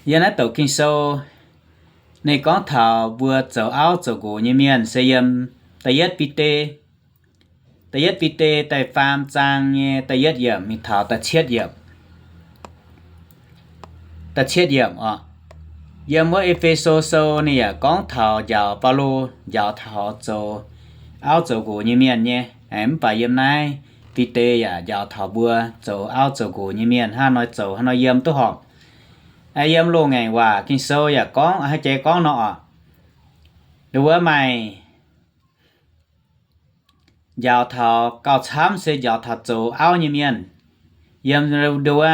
Yiem naaiv douc Ging-Sou, ninh gorngv taux mbuo zoux auv zoux nqox nyei mienh se yiem da'yietv Bide, da'yietv Bide da'faam zaang nyei da'yietv yiemc mingh taux da'cietv yiemc. Da'cietv yiemc oc. Yiem wuov E^fe^so Sou ninh yaac gorngv taux njaaux, Baulo njaaux taux zoux auv zoux nqox nyei mienh nyei. Mv baac yiem naaiv Bide yaac njaaux taux mbuo zoux auv zoux nqox nyei mienh hnangv nor, zoux hnangv nor yiem duqv horpc. Yiem loz-ngaengc waac Ging-Sou yaac gorngv haaix jiex gorngv nor oc. Nduov maaih njaaux taux gauh camv se njaaux taux zoux auv nyei mienh. Yiem nduov,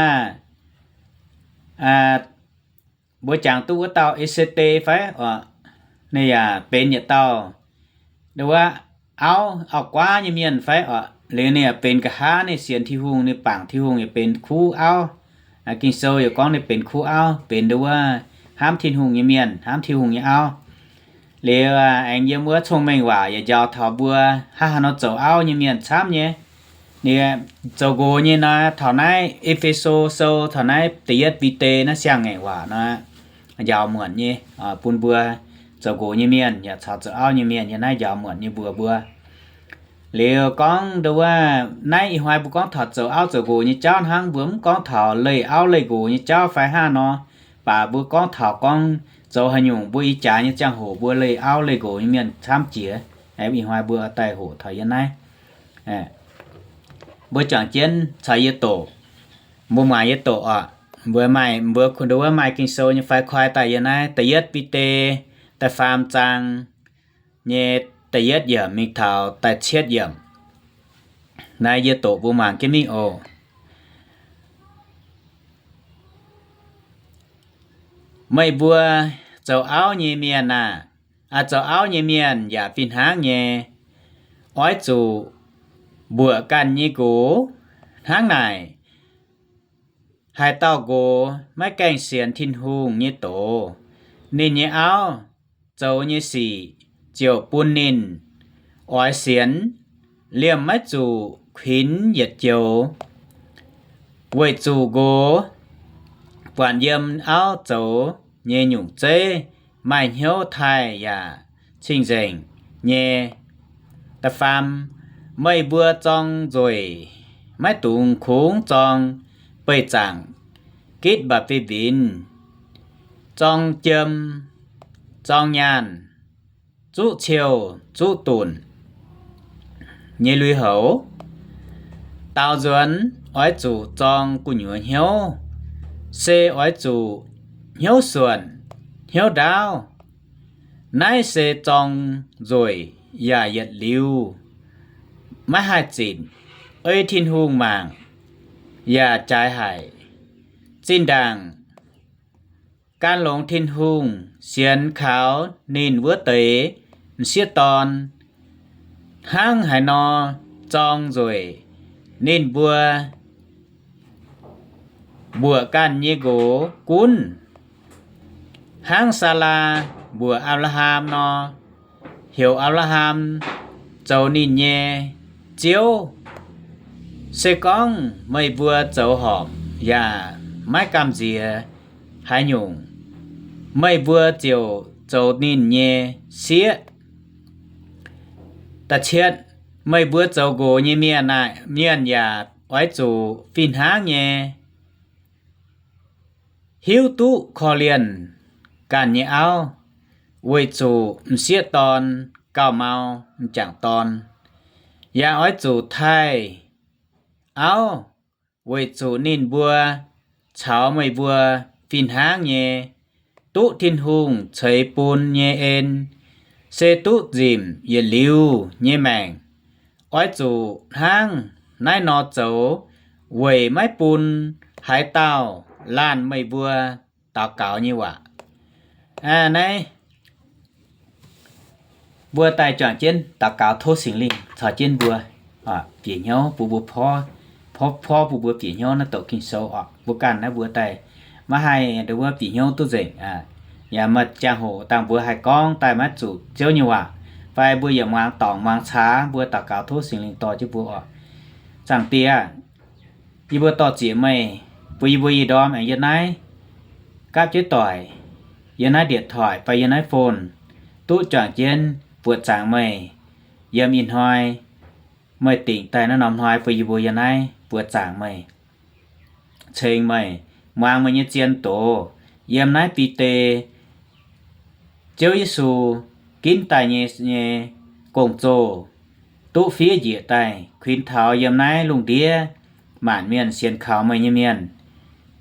mbuo jangx duqv wuov dauh Ese^nde fai oc, ninh yaac benx yietc dauh nduov auv auv-guaav nyei mienh fai oc, liuz ninh yaac benx nqa'haav ninh sienx Tin-Hungh, ninh bangc Tin-Hungh yaac benx kuv auv. Ging-Sou yaac gorngv ninh benx kuv auv, benx nduov hnamv Tin-Hungh nyei mienh, hnamv Tin-Hungh nyei auv. Liuz aengx yiem wuov Cong-Mengh Waac yaac njaaux taux mbuo hnangv haaix nor zoux auv nyei mienh camv nyei. Ninh zoux nqox nyei nor, taux naaiv E^fe^so Sou, taux naaiv da'yietv Bide naaiv siang-ngaengc waac nor, njaaux muonc nyei bun mbuo zoux nqox nyei mienh yaac caux zoux auv nyei mienh yiem naaiv njaaux muonc nyei mbuox mbuo. Liuz gorngv nduov, naaiv ih hnoi mbuo gorngv taux zoux auv zoux nqox nyei jauv hnangv, mbuo mv gorngv taux leih auv leih nqox nyei jauv fai hnangv nor, baac mbuo gorngv taux gorngv zoux haaix nyungc mbuo ih jaax nyei ziangh hoc mbuo leih auv leih nqox nyei mienh camv jiex. Ih hnoi mbuo daaih hoqc taux yiem naaiv, mbuo juangc jienv caux yie doqc, mbuo muangx yie doqc oc. Mbuo maaih, mbuo kuh nduov maaih Ging-Sou nyei fai koi daaih yiem naaiv da'yietv Bide da'faam zaang nyei da'yietv yiemc mingh taux da'cietv yiemc. Naaiv yie doqc mbuo muangx jienv mingh oc. Meih mbuo zoux auv nyei mienh aah! Aa, zoux auv nyei mienh yaac fih hnangv nyei. Oix zuqc mbuoqc ganh nyei nqox. Hnangv naaic, haaix dauh nqox maiv gaengh sienx Tin-Hungh nyei doz, ninh nyei auv zoux nyei sic ziouc bun ninh oix sienx, liemh maiv zuqc kuinx yietc joux. Weic zuqc nqox buatc yiem auv zoux nyei nyungc zeiv maaih hnyouv taaih yaac cing-nzengc nyei. Da'faam, meih mbuo zorng nzueic maiv dungx kungx zorng beih zaangc gitv mba'biei mbinx, zorng jiem, zorng nyaanh, zuqv ciou zuqv dunc nyei lui-houx. Daaux nzuonx oix zuqc zorng gu'nyuoz hnyouv, se oix zuqc hnyouv suonc hnyouv ndaauv. Naaiv se zorng nzueic yaac yietc liuz maiv haih zinc, ei Tin-Hungh mangc yaac jaaix haic. Zinh ndaangc gan longx Tin-Hungh sienx kaux ninh wuov deix m'sieqv dorn hnangv haaix nor zorng nzueic ninh mbuo mbuoqc ganh nyei nqox gunv, hnangv Saalaa mbuoqc Apc^laa^ham nor, heuc Apc^laa^ham zoux ninh nyei ziouv. Se gorngv meih mbuo zoux horpc yaac maiv gamh nziex haaix nyungc, meih mbuo ziouc zoux ninh nyei sieqv. Da'cietv, meih mbuo zoux nqox nyei mienh aah! Mienh yaac oix zuqc fih hnangv nyei hiuv duqv korv-lienh ganh nyei auv, weic zuqc m'sieqv dorn gauh mau m'jangc dorn. Yaac oix zuqc taaih auv, weic zuqc ninh mbuo caux meih mbuo fih hnangv nyei duqv Tin-Hungh ceix bun nyei en, se duqv nzipc yietc liuz nyei maengc. Oix zuqc hnangv naaiv nor zoux weic maiv bun haaix dauh laanh meih mbuo daux gaux nyei waac. Naaiv mbuo daaih juangc jienv daux gaux tov Singx Lingh caux jienv mbuo bieqc hnyouv bun mbuo porv, porv, porv bun mbuo bieqc hnyouv naaiv douc Ging-Sou oc. Mbuo ganh naaiv mbuo daaih maiv haih nduov bieqc hnyouv duqv nzengc. Yaac maaih ziangh hoc dangh mbuo haih gorngv daaih maiv zuqc Ziouv nyei waac, fai mbuo yaac muangx dorngc muangx caax, mbuo daux gaux tov Singx Lingh dorh jienv mbuo oc. Zaangc Diex aah, yie mbuo dorh zieqc meih, bun yie mbuo ih ndorm aengx yiem naaiv gapv jienv doic yiem naaiv điện thoại fai yiem naaiv phone, duqv juangc jienv buoqc zaangc meih yiem ih hnoi, meih dingc daaih naaiv norm hnoi bun yie mbuo yiem naaiv buoqc zaangc meih, ceng meih, muangx meih nyei zien doz, yiem naaiv Bide, Ziouv Yesu ginv daaih nyei, nyei gong-zoh, duqv fiev njiec daaih kuinx taux yiem naaiv lungh ndiev maanc mienh sienx kaux meih nyei mienh,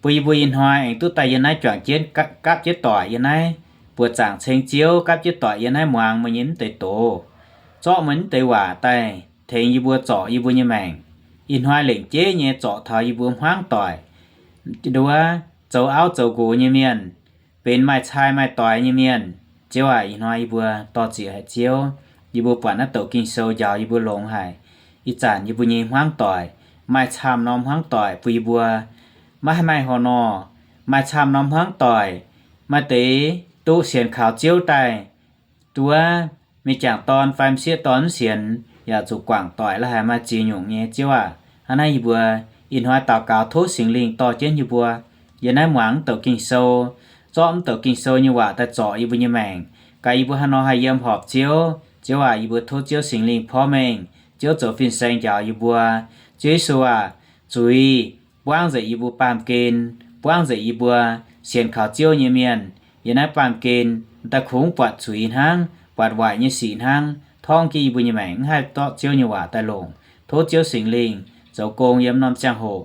bun yie mbuo ih hnoi aengx duqv daaih yiem naaiv juangc jienv gapv, gapv jienv doic yiem naaiv buoqc zaangc ceng Ziouv, gapv jienv doic yiem naaiv muangx meih nyei mv deix doz, zorqv meih mv deix waac daaih tengx yie mbuo zorc yie mbuo nyei maengc. Ih hnoi lengc jeiv nyei zorc taux yie mbuo hmuangv doic, nduov, zoux auv zoux nqox nyei mienh, benx maaih cai maaih doix nyei mienh. Ziouv aac, ih hnoi yie mbuo dor-ziec haic Ziouv, yie mbuo buatc naaiv douc Ging-Sou njaaux yie mbuo longx haic. Ih zanc yie mbuo nyei hmuangv doic maaih camv norm hmuangv doic bun yie mbuo maiv haih maaih horh nor, maaih camv norm hmuangv doic, maaih deix duqv sienx kaux Ziouv daaih, nduov, mingh jangc dorn fai m'sieqv dorn mv sienx yaac zuqc guangc doic la'haic maaih ziex nyungc nyei. Ziouv aac, hnangv naaiv yie mbuo ih hnoi daux gaux tov Singx Lingh dorh jienv yie mbuo yiem naaiv muangx mv douc Ging-Sou, zorqv mv douc Ging-Sou nyei waac daaih zorc yie mbuo nyei maengc, gaax yie mbuo haaix nor haih yiem horpc Ziouv. Ziouv aac, yie mbuo tov Ziouv Singx Lingh porv mengh, Ziouv zoux fin-saeng njaaux yie mbuo. Ziouv Yesu aac, zuiz buangv nzengc yie mbuo baamh gen, buangv nzengc yie mbuo sienx kaux Ziouv nyei mienh yiem naaiv baamh gen daaih kungx buatc zuiz hnangv, buatc waaic nyei sic hnangv, torngv jienv yie mbuo nyei maengc mv haih zorqv Ziouv nyei waac daaih longc. Tov Ziouv Singx Lingh zoux gong yiem norm ziangh hoc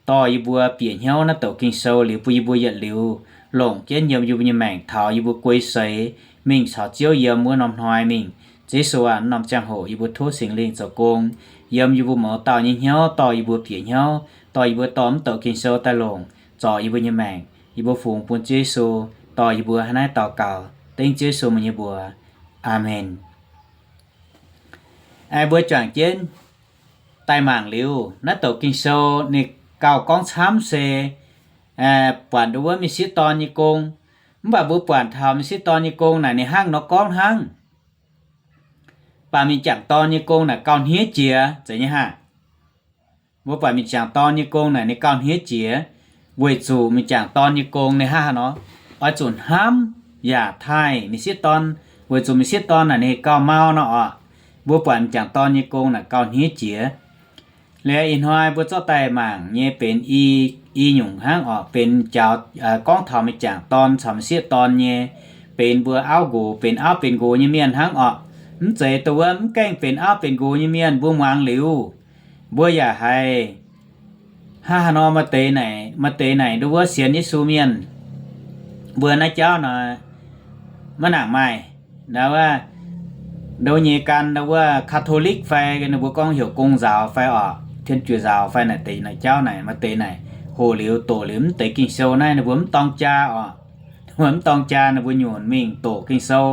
dorh yie mbuo bieqc hnyouv naaiv douc Ging-Sou liuz bun yie mbuo yietc liuz longc jienv yiem yie mbuo nyei maengc taux yie mbuo guei seix mingh caux Ziouv yiem wuov norm hnoi mingh. Ziouv Yesu aac, norm ziangh hoc yie mbuo tov Singx Lingh zoux gong yiem yie mbuo mouz dauh nyei hnyouv, dorh yie mbuo bieqc hnyouv, dorh yie mbuo dorh mv douc Ging-Sou daaih longc zorc yie mbuo nyei maengc. Yie mbuo fungx bun Ziouv Yesu dorh yie mbuo hnangv naaiv daux gaux dengv Ziouv Yesu meih nyei mbuox. Aamen. Aengx mbuo juangc jienv daaih mangc liuz naaiv douc Ging-Sou ninh gauh gorngv camv se buatc nduov wuov mienh sieqv dorn nyei gong. Mv baac mbuo buatc taux mienh sieqv dorn nyei gong naaic ninh hnangv nor gorngv hnangv. Mv baac mienh jangc dorn nyei gong naaic gauh hniev jiex zeiz nyei haah. Mbuo buatc mienh jangc dorn nyei gong naaic ninh gauh hniev jiex, weic zuqc mienh jangc dorn nyei gong ninh hnangv haaix nor, oix zuqc hnamv yaac taaih mienh sieqv dorn, weic zuqc mienh sieqv dorn naaic ninh gauh mau nor oc. Mbuo buatc mienh jangc dorn nyei gong naaic gauh hniev jiex. Liuz ih hnoi mbuo zorqv daaih mangc nyei benx i, i nyungc hnangv oc, benx jaux, gorngv taux mienh jangc dorn caux mienh sieqv dorn nyei, benx mbuo auv nqox, benx auv benx nqox nyei mienh hnangv oc. Mv zeiz dongh wuov mv gaengh benx auv benx nqox nyei mienh mbuo muangx liuz, mbuo yaac haiz hnangv haaix nor maaih deix naaic, maaih deix naaic nduov wuov sienx Yesu mienh, mbuo naaiv jauv nor maiv nangc maaih. Nduov wuov, nduov nyei gan nduov wuov Catholic fai ninh mbuo gorngv heuc Gong nzaaux fai oc, Tin Jiex nzaaux fai naaic deix naaic jauv naaic maaih deix naaic hoqc liuz doqc liuz mv deix Ging-Sou naaiv ninh mbuo mv dorng jaa oc. Mv dorng jaa ninh mbuo nyunc mingh doqc Ging-Sou,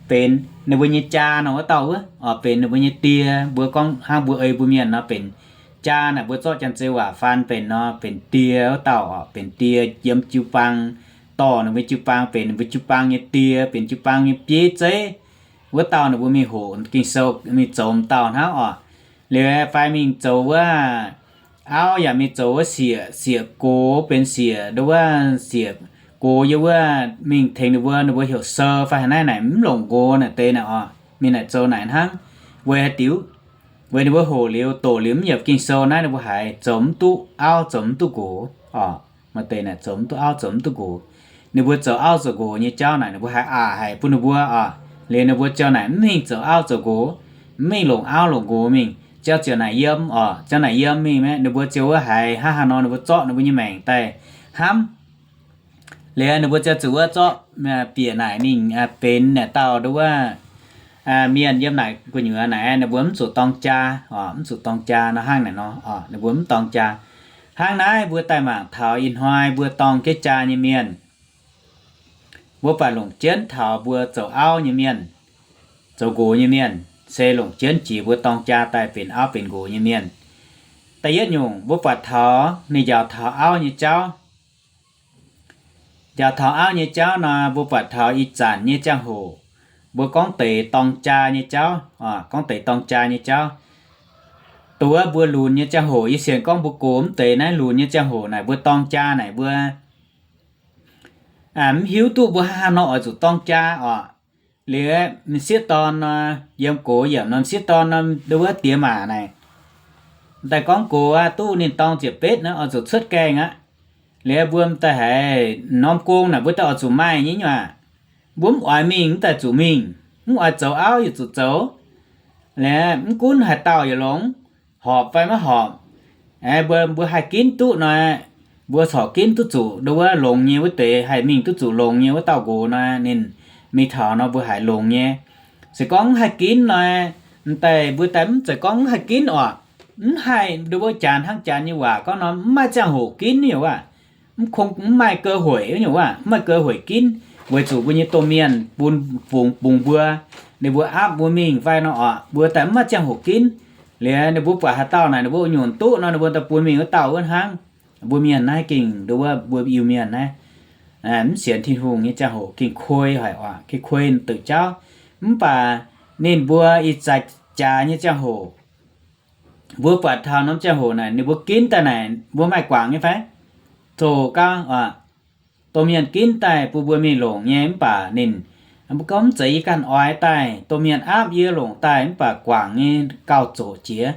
benx ninh mbuo nyei jaa nor wuov dauh wuov oc, benx ninh mbuo nyei die. Mbuo gorngv hnangv mbuo ei mbuo mienh nor benx jaa naaic mbuo zorqv janx-zei waac faan benx nor benx die wuov dauh oc, benx die yiem jiu-baang, dorh ninh mbuo jiu-baang benx ninh mbuo jiu-baang nyei die, benx jiu-baang nyei bieiv zeiv. Wuov dauh ninh mbuo mingh hoqc Ging-Sou mingh zoux m'dauh hnangv oc. Liuz fai mingh zoux wuov auv yaac mingh zoux wuov sieqv, sieqv gox benx sieqv nduov wuov sieqv gox yiem wuov mingh tengx ninh mbuo, ninh mbuo heuc sou fai haaix naaiv naaic mv longc nqox naaic deix naaic oc. Mingh naaic zoux naaic hnangv. Weic haaix diuc? Weic ninh mbuo hoqc liuz doqc liuz mv yiemc Ging-Sou naaiv ninh mbuo haiz zoux mv duqv auv zoux mv duqv nqox oc. Maaih deix naaic zoux mv duqv auv zoux mv duqv nqox. Ninh mbuo zoux auv zoux nqox nyei jauv naaic ninh mbuo haiz aqc haic bun ninh mbuo oc. Liuz ninh mbuo ziouc naaic mv mingh zoux auv zoux nqox, mv mingh longc auv longc nqox mingh, ziouc ziouc naaic yiem oc, ziouc naaic yiem mingh. Ninh mbuo ziouc wuov haiz hnangv haaix nor ninh mbuo zorqv ninh mbuo nyei maengc daaih hnamv. Liuz ninh mbuo ziouc zuqc wuov zorqv bieqc naaic mingh benx naaic dauh nduov wuov mienh yiem naaic gu'nyuoz naaic ninh mbuo mv zuqc dorng jaa oc, mv zuqc dorng jaa nor hnangv naaic nor oc, ninh mbuo mv dorng jaa. Hnangv naaiv mbuo daaih mangc taux ih hnoi mbuo dorng jienv jaa nyei mienh, mbuo baac longc jienv taux mbuo zoux auv nyei mienh, zoux nqox nyei mienh, se longc jienv jiex mbuo dorng jaa daaih benx auv benx nqox nyei mienh. Da'yietv nyungc mbuo buatc taux ninh njaaux taux auv nyei jauv. Njaaux taux auv nyei jauv nor, mbuo buatc taux ih zanc nyei ziangh hoc mbuo gorngv deix dorng jaa nyei jauv, gorngv deix dorng jaa nyei jauv. Dongh wuov mbuo lunx nyei ziangh hoc, yie sienx gorngv mbuo gox mv deix naaiv lunx nyei ziangh hoc naaic mbuo dorng jaa naaic mbuo mv hiuv duqv mbuo hnangv haaix nor oix zuqc dorng jaa oc. Liuz m'sieqv dorn nor, yiem gox yiem nor m'sieqv dorn nor, ndo wuov diex maac naaic, daaih gorngv gox aqv, duqv ninh dorng ziepc betv nor oix zuqc cuotv gaengh aqv. Liuz mbuo daaih haiz norm gong naaic mbuo daaih oix zuqc maaih nyei nyuac. Mbuo mv oix mingh mv daaih zuqc mingh, mv oix zoux auv yaac zuqc zoux. Liuz mv gunv haaix dauh yaac longx, horpc fai maiv horpc, mbuo, mbuo haih ginv duqv nor, mbuo corc ginv duqv zuqc ndo wuov longx nyei wuov deix, haih mingh duqv zuqc longx nyei wuov dauh nqox nor, ninh mingh taux nor mbuo haiz longx nyei. Se gorngv mv haih ginv nor, m'daaih mbuo daaih mv zeiz gorngv mv haih ginv oc. Mv haih ndo wuov janx hnangv janx nyei waac gorngv nor, mv maaih ziangh hoc ginv nyei waac. Mv kungx mv maaih cơ hội nyei waac, mv maaih cơ hội ginv, weic zuqc mbuo nyei domh mienh bun fungx bungx mbuo, ninh mbuo aapv mbuo mingh fai nor oc, mbuo daaih mv maaih ziangh hoc ginv. Liuz ninh mbuo buatc haaix dauh naaic ninh mbuo nyunc duqv nor ninh mbuo daaih bun mingh wuov dauh wuov hnangv. Mbuo mienh naaiv gengh ndo wuov mbuo Iu-Mienh naaiv mv sienx Tin-Hungh nyei ziangh hoc gengh kuei haic oc, gengh kuei duqv jauv. Mv baac ninh mbuo ih zanc jaax nyei ziangh hoc, mbuo buatc taux norm ziangh hoc naaic ninh mbuo ginv daaih naaic mbuo maaih guangc nyei fai? Zoqc gau oc. Domh mienh ginv daaih bun mbuo mingh longc nyei mv baac ninh mbuo gorngv mv zeiz yie ganh oix daaih, domh mienh aapv yie longc daaih mv baac guangc nyei gauh zoqc jiex.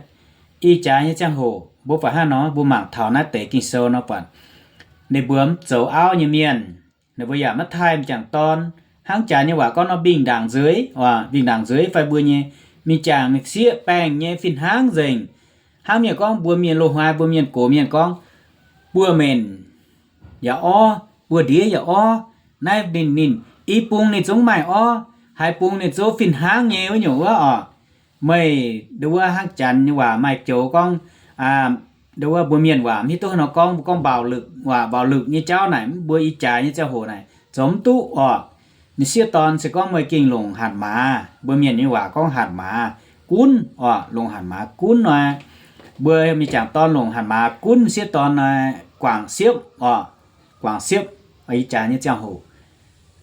Ih jaax nyei ziangh hoc mbuo buatc hnangv nor, mbuo mangc taux naaiv deix Ging-Sou nor buatc ninh mbuo mv zoux auv nyei mienh, ninh mbuo yaac maiv taaih m'jangc dorn. Hnangv jaax nyei waac gorngv nor, mingh ndaangc nzueic, mingh ndaangc nzueic fai mbuo nyei mingh jangc mingh sieqv baengh nyei fih hnangv nzengc. Hnangv mienh gorngv mbuo mienh loz-hnoi mbuo mienh gox mienh gorngv, buoz-menc yaac orv, buoz-ndiev yaac orv. Naaiv ninh, ninh i bung ninh zungv maaih orv, haaix bung ninh zungv fih hnangv nyei wuov nyungc wuov oc. Meih ndo wuov hnangv janx nyei waac maaih joux gorngv, ndo wuov mbuo mienh waac mv hiuv duqv haaix nor gorngv, mbuo gorngv bạo lực waac, bạo lực nyei jauv naaic, mbuo ih jaax nyei ziangh hoc naaic zoux mv duqv oc. M'sieqv dorn se gorngv meih gengh longc hatc maaz, mbuo mienh nyei waac gorngv hatc maaz gunv oc, longc hatc maaz gunv nor, mbuo m'jangc dorn longc hatc maaz gunv m'sieqv dorn nor, guangc siepv oc, guangc siepv. Ih jaax nyei ziangh hoc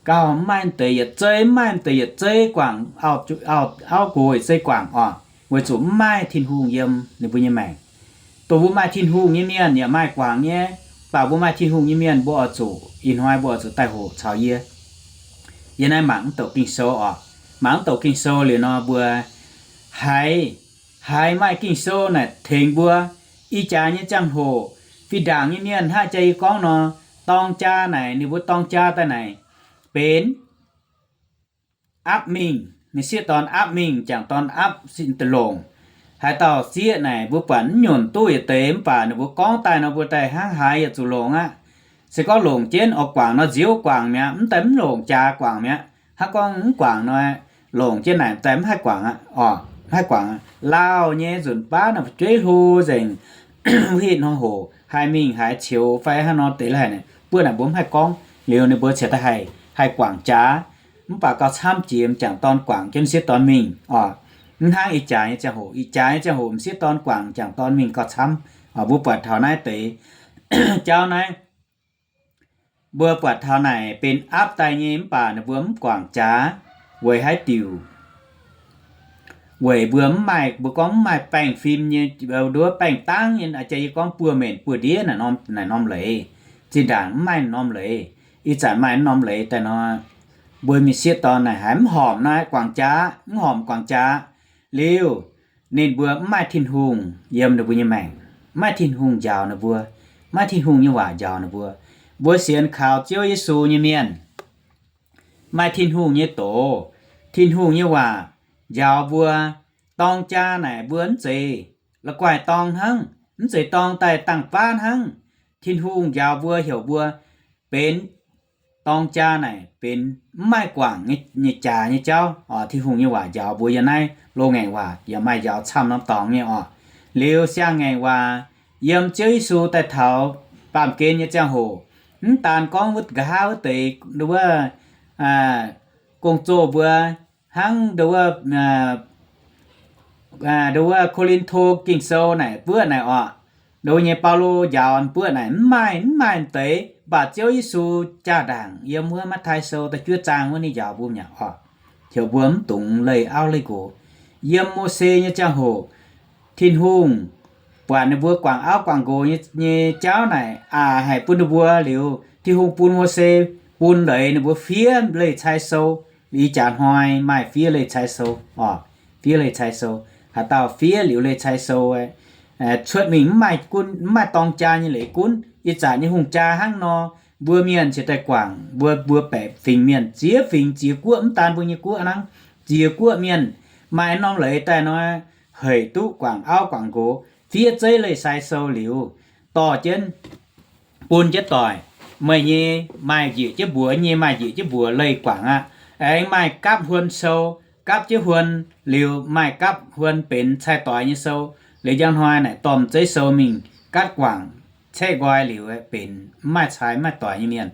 gauh mv maaih deix yietc zei, mv maaih deix yietc zei guangc auv nqox yietc zei guangc oc, weic zuqc mv maaih Tin-Hungh yiem ninh mbuo nyei maengc. Dongh mbuo maaih Tin-Hungh nyei mienh yaac maaih guangc nyei, mv baac mbuo maaih Tin-Hungh nyei mienh mbuo oix zuqc ih hnoi mbuo oix zuqc daaih hoqc caux yie. Yie naaiv mangc mv douc Ging-Sou oc. Mangc mv douc Ging-Sou liuz nor mbuo haiz, haiz maaih Ging-Sou naaic tengx mbuo. Ih jaax nyei ziangh hoc fih ndaangc nyei mienh hnangv jaax yie gorngv nor, dorng jaa naaic, ninh mbuo dorng jaa daaih naaic benx aapv mingh, m'sieqv dorn aapv mingh, m'jangc dorn aapv longc. Haaix dauh sieqv naaic mbuo buatc mv nyunc duqv yietc deix mv baac ninh mbuo gorngv daaih nor mbuo daaih hnangv haaix yaac zuqc longc aqv. Se gorngv longc jienv oix guangc nor nziouv guangc mi'aqv, mv daaih mv longc jaax guangc mi'aqv. Hnangv gorngv mv guangc nor, longc jienv naaic daaih mv haih guangc aqv oc, mv haih guangc aqv. Lauh nyei nzunc baav nor fu'jueiv hlo nzengc, wuov hitv hnoi hoc haih mingh haaix ceux fai hnangv nor deix laaih naaic buov naaic mbuo mv haih gorngv. Liuz ninh mbuo cingx daaih haih, haih guangc jaax. Mv baac gauh camv jiex m'jangc dorn guangc jienv m'sieqv dorn mingh oc. Mv hnangv ih jaax nyei ziangh hoc, ih jaax nyei ziangh hoc m'sieqv dorn guangc m'jangc dorn mingh gauh camv. Mbuo buatc taux naaiv deix jauv naaiv, mbuo buatc taux naaic benx aapv daaih nyei mv baac ninh mbuo mv guangc jaax. Weic haaix diuc? Weic mbuo mv maaih, mbuo gorngv mv maaih baengh fim nyei, nduov baengh dangv nyei, jaax yie gorngv buoz-menc buoz-ndiev naaic norm, naaic norm leiz. Zinh ndaangc mv maaih norm leiz. Ih zanc maaih norm leiz daaih nor, mbuo m'sieqv dorn naaic haiz mv horpc naaiv guangc jaax, mv horpc guangc jaax. Liuz ninh mbuo mv maaih Tin-Hungh yiem ninh mbuo nyei maengc, mv maaih Tin-Hungh njaaux ninh mbuo, mv maaih Tin-Hungh nyei waac njaaux ninh mbuo. Mbuo sienx kaux Ziouv Yesu nyei mienh maaih Tin-Hungh nyei doz, Tin-Hungh nyei waac njaaux mbuo. Dorng jaa naaic mbuo mv zeiz la'guaih dorng hnangv, mv zeiz dorng daaih dangh baav hnangv. Tin-Hungh njaaux mbuo heuc mbuo benx dorng jaa naaic benx mv maaih guangc nyei jaax nyei jauv. Tin-Hungh nyei waac njaaux mbuo yiem naaiv loz-ngaengc waac yaac maaih njaaux camv norm dorngx nyei oc. Liuz siang-ngaengc waac yiem Ziouv Yesu daaih taux baamh gen nyei ziangh hoc, mv daan gorngv wuov nqa'haav wuov deix, wuov gong-zoh mbuo hnangv ndo wuov Ko^lin^to Ging-Sou naaic buoqv naaic oc, ndo nyei Baulo njaaux buoqv naaic mv maaih, mv maaih deix, mv baac Ziouv Yesu jaa-ndaangc yiem wuov Matv^tai Sou da'juov zaang wuov ninh njaaux mbuo mi'aqv oc. Heuc mbuo mv dungx leih auv leih nqox. Yiem Mose nyei ziangh hoc, Tin-Hungh buatc ninh mbuo guangc auv guangc nqox nyei jauv naaic aqc haic bun ninh mbuo liuz, Tin-Hungh bun Mose bun leiz ninh mbuo fiev leih cai sou. Ih jaax hnoi maaih fiev leih cai sou oc, fiev leih cai sou. Haaix dauh fiev liuz leih cai sou, cuotv mingh mv maaih gunv, mv maaih dorng jaa nyei leiz gunv. Ih zanc nyei hungh jaa hnangv nor, mbuo mienh cingx daaih guangc, mbuo, mbuo baeqc fingx mienh, ziex fingx ziex guoqv, mv daan mbuo nyei guoqv hnangv, ziex guoqv mienh maaih norm leiz daaih nor, hec duqv guangc auv guangc nqox, fiev zeiv leih cai sou liuz, dorh jienv bun jienv doic, meih nyei maaih njiec jienv mbuox, nyei maaih njiec jienv mbuox leih guangc aqv. Aengx maaih gapv huon sou, gapv jienv huon liuz maaih gapv huon benx cai doix nyei sou. Liuz njang hnoi naaic dorh m'zeiv sou mingh gatv guangc, caeqv nqoi liuz benx mv maaih cai mv maaih doix nyei mienh.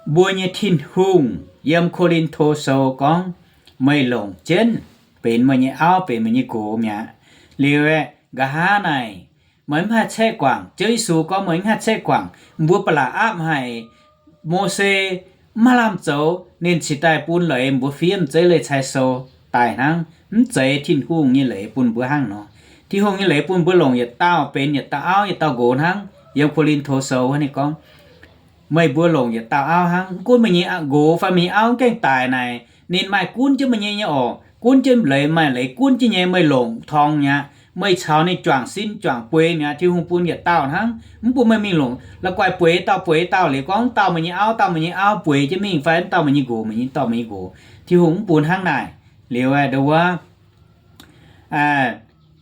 Mbuo nyei Tin-Hungh yiem Ko^lin^to Sou gorngv, meih longc jienv benx meih nyei auv, benx meih nyei nqox mi'aqv. Liuz aeqv, nqa'haav naaic meih mv haih caeqv guangc. Ziouv Yesu gorngv meih mv haih caeqv guangc. Mbuo ba'laqc aapv haic, Mose mv maaih lamh zoux, ninh cingx daaih bun leiz mbuo fiev m'zeiv leih cai sou daaih hnangv. Mv zeiz Tin-Hungh nyei leiz bun mbuo hnangv nor. Tin-Hungh nyei leiz bun mbuo longc yietc dauh benx yietc dauh auv yietc dauh nqox hnangv. Yiem Ko^lin^to Sou wuov ninh gorngv, meih mbuo longc yietc dauh auv hnangv. Mv gunv meih nyei nqox fai meih nyei auv mv gaengh daic naaic, ninh maaih gunv jienv meih nyei nyei orqc, gunv jienv leiz, maaih leiz gunv jienv nyei, meih longc torngx mi'aqv. Meih caux ninh juangc sin juangc bueix mi'aqv. Tin-Hungh bun yietc dauh hnangv, mv bun meih mingh longc la'guaih bueix dauh bueix dauh liuz gorngv dauh meih nyei auv, dauh meih nyei auv bueix jienv mingh, fai dauh meih nyei nqox, meih nyei dauh meih nyei nqox. Tin-Hungh mv bun hnangv naaic. Liuz aeqv, nduov wuov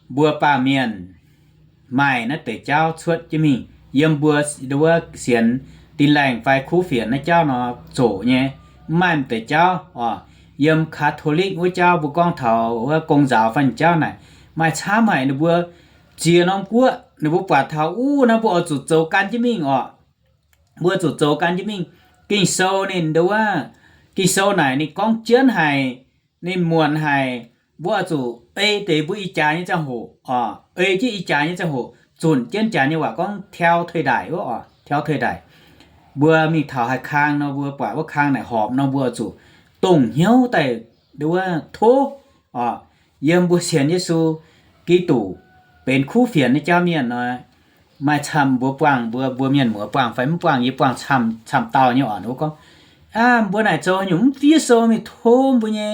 mbuo baamh mienh maaih naaiv deix jauv cuotv jienv mingh yiem mbuo nduov wuov sienx Tin-Laengh fai kuv fienx naaiv jauv nor zoqc nyei, mv maaih m'deix jauv oc. Yiem Catholic wuov jauv mbuo gorngv taux wuov gong nzaaux fai jauv naaic, maaih camv haic ninh mbuo ziex norm guoqv, ninh mbuo buatc taux uv naaiv mbuo oix zuqc zoux gan jienv mingh oc. Mbuo zuqc zoux gan jienv mingh. Ging-Sou ninh nduov wuov, Ging-Sou naaic ninh gorngv jienv haic, ninh muonc haic. Mbuo oix zuqc ei deix mbuo ih jaax nyei ziangh hoc oc, ei jienv ih jaax nyei ziangh hoc, zunc jienv jaax nyei waac gorngv แถวเถิดแถว wuov oc, แถวเถิดแถว. Mbuo mingh taux haaix kang nor, mbuo buatc wuov kang naaic horpc nor, mbuo oix zuqc dongh hnyouv daaih nduov wuov tov oc. Yiem mbuo sienx Yesu Giduc benx kuv fienx nyei jauv mienh nor, maaih camv mbuo buangh, mbuo, mbuo mienh muoz buangh fai mv buangh, yie buangh camv, camv dauh nyei oc. Ninh gorngv, aa, mbuo naaic zoux nyungc mv fiev sou mingh tov mbuo nyei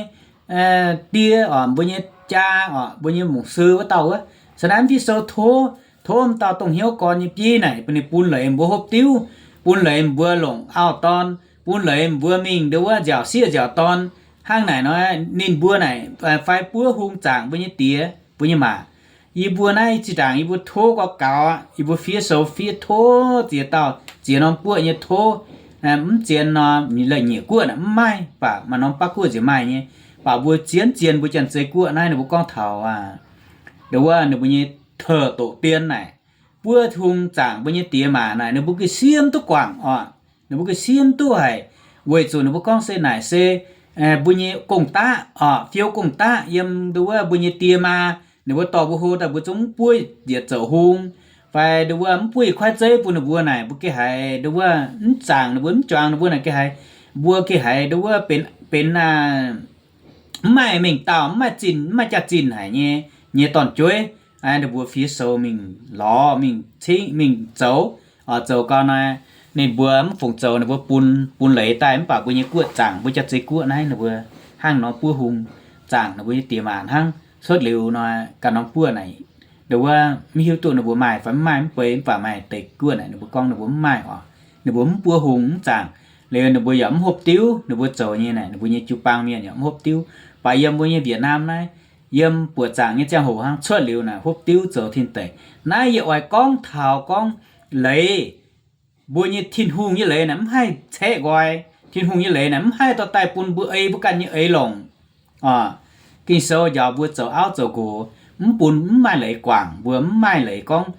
die oc, mbuo nyei jaa oc, mbuo nyei mungc sou wuov dauh wuov. Caux naaiv mv fiev sou tov, tov m'dauh dongh hnyouv gorn nyei bieiv naaic bun ninh bun leiz mbuo hopv diuv, bun leiz mbuo longc auv-dorn, bun leiz mbuo mingh nduov wuov nziaauc sieqv nziaauc dorn. Hnangv naaic nor, ninh mbuo naaic fai buov hung zaangc mbuo nyei die, mbuo nyei maa. Yie mbuo naaiv zinh ndaangc yie mbuo tov gorx gaux aqv, yie mbuo fiev sou fiev tov ziex dauh, ziex norm guoqv nyei tov. Mv zien nor, la'nyiec guoqv naaic mv maaih, baac maaih norm baav guoqv nziex maaih nyei. Baac mbuo zien zien mbuo Janx-Zei guoqv naaiv ninh mbuo gorngv taux nduov wuov ninh mbuo nyei tov doqc dien naaic, buov hung zaangc mbuo nyei die maa naaic ninh mbuo ga'sie mv duqv guangc oc. Ninh mbuo ga'sie mv duqv haic, weic zuqc ninh mbuo gorngv se naaic se mbuo nyei gong-daqv oc, fiou gong-daqv yiem nduov wuov mbuo nyei die maa. Ninh mbuo dorh mbuo hlo daaih mbuo zungv mv buov yietc zouc hung, fai nduov wuov mv buov yietc kuaaiv zeiv bun ninh mbuo naaic, mbuo geh haiz nduov wuov mv zaangc ninh mbuo, mv juangx ninh mbuo naaic geh haiz, mbuo geh haiz nduov wuov benx, benx mv maaih mengh dauh, mv maaih zinh, mv maaih jaax-zinh haic nyei, nyei dorn-jueiv. Ninh mbuo fiev sou mingh lorz mingh cingv mingh zoux, zoux gau nor, ninh mbuo mv fungc zoux ninh mbuo bun, bun leiz daaih mv baac mbuo nyei guoqv zaangc, mbuo Janx-Zei guoqv naaiv ninh mbuo hnangv nor buov hung zaangc ninh mbuo nyei die maa hnangv. Cuotv liuz nor, ganh norm guoqv naaic, nduov wuov mv hiuv duqv ninh mbuo maaih fai mv maaih mv bei, mv baac maaih deix guoqv naaic ninh mbuo gorngv ninh mbuo mv maaih oc. Ninh mbuo mv buov hung mv zaangc. Liuz ninh mbuo yaac mv hopv diuv, ninh mbuo zoux nyei naaic, ninh mbuo nyei jiu-baang mienh yaac mv hopv diuv. Baac yiem mbuo nyei Việt Nam naaiv, yiem buoqc zaangc nyei ziangh hoc hnangv cuotv liuz naaic hopv diuv zoux tin deic. Naaiv yie oix gorngv taux gorngv leiz, mbuo nyei Tin-Hungh nyei leiz naaic mv haih caeqv nqoi. Tin-Hungh nyei leiz naaic mv haih dorh daaih bun mbuo ei mbuo ganh nyei eix longc. Ging-Sou njaaux mbuo zoux auv zoux nqox, mv bun, mv maaih leiz guangc mbuo, mv maaih leiz gorngv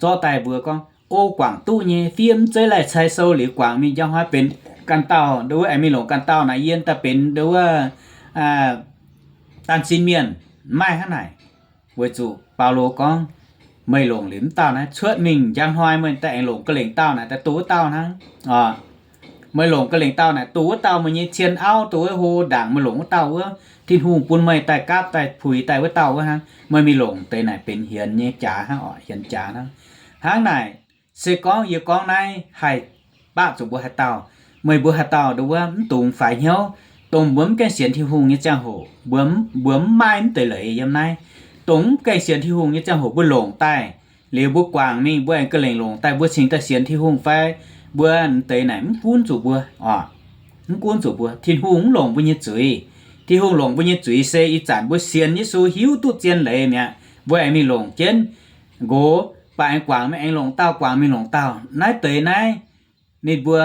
zorqv daaih mbuo gorngv, o, guangc duqv nyei, fiev mv zeiz laih cai sou liuz guangc mingh njang hnoi benx ganh dauh, nduov wuov aengx mingh longc ganh dauh naaic yiem daaih benx nduov wuov daan sin mienh, mv maaih hnangv naaic. Weic zuqc Baulo gorngv, meih longc liuz mv dauh naaiv cuotv mingh njang hnoi meih daaih aengx longc ga'lengc dauh naaic daaih duqv wuov dauh hnangv. Meih longc ga'lengc dauh naaic duqv wuov dauh, meih nyei cien auv duqv wuov, hlo ndaangc meih longc wuov dauh wuov, Tin-Hungh bun meih daaih gapv daaih puix daaih wuov dauh wuov hnangv. Meih mingh longc deix naaic benx hienx nyei jaax hnangv oc, hienx jaax hnangv. Hnangv naaic, se gorngv yie gorngv naaiv haih baqv zuqc mbuo haaix dauh, Meih mbuo haaix dauh nduov wuov mv dungx faix hnyouv, dongh mbuo mv gaengh sienx Tin-Hungh nyei ziangh hoc, mbuo mv, mbuo mv maaih mv deix leiz yiem naaiv. Dongh mv gaengh sienx Tin-Hungh nyei ziangh hoc mbuo longc daaih, liuz mbuo guangc mingh, mbuo aengx ga'lengc longc daaih, mbuo cingx daaih sienx Tin-Hungh fai? Mbuo mv deix naaic mv gunv zuqc mbuo oc. Mv gunv zuqc mbuo. Tin-Hungh mv longc mbuo nyei zuiz. Tin-Hungh longc mbuo nyei zuiz se ih zanc mbuo sienx Yesu hiuv duqv zien leiz mi'aqv, mbuo aengx mingh longc jienv nqox, baac aengx guangc mingh aengx longc dauh, guangc mingh longc dauh. Naaiv deix naaiv ninh mbuo,